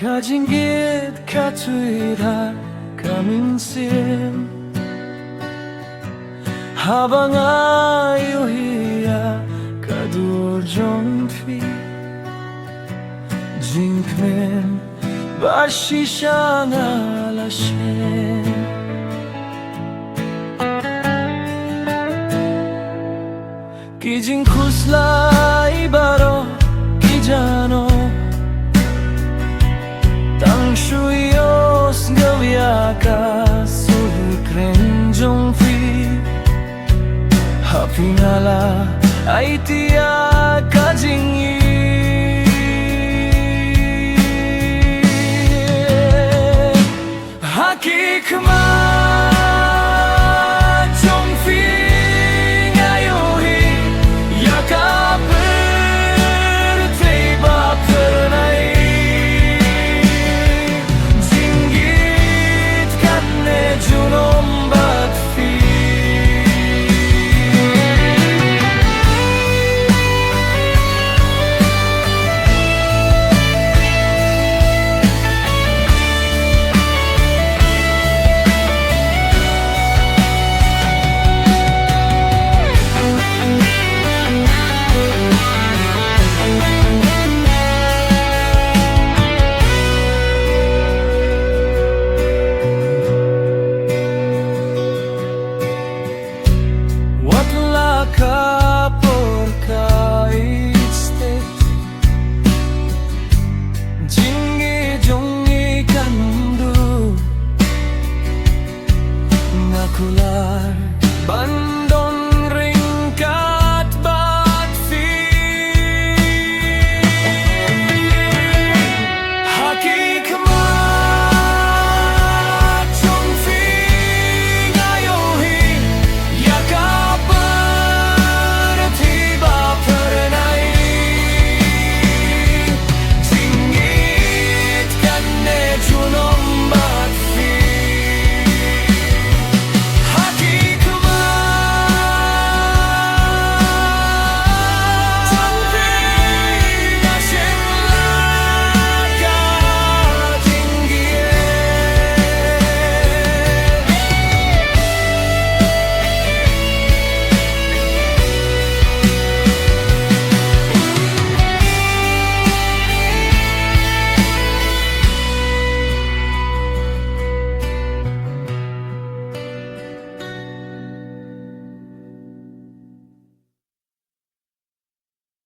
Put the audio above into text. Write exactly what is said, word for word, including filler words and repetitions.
Ka jingkit ka tui da ka mynsiem, haba nga ïohi ïa ka dur jong phi. Jingkmen ba shisha nga la shem. Ki jingkhuslai baroh ki jano, tang shu ïohsngew ïa ka sur kren jong phi. Ha phi nga la aiti ïa ka jingï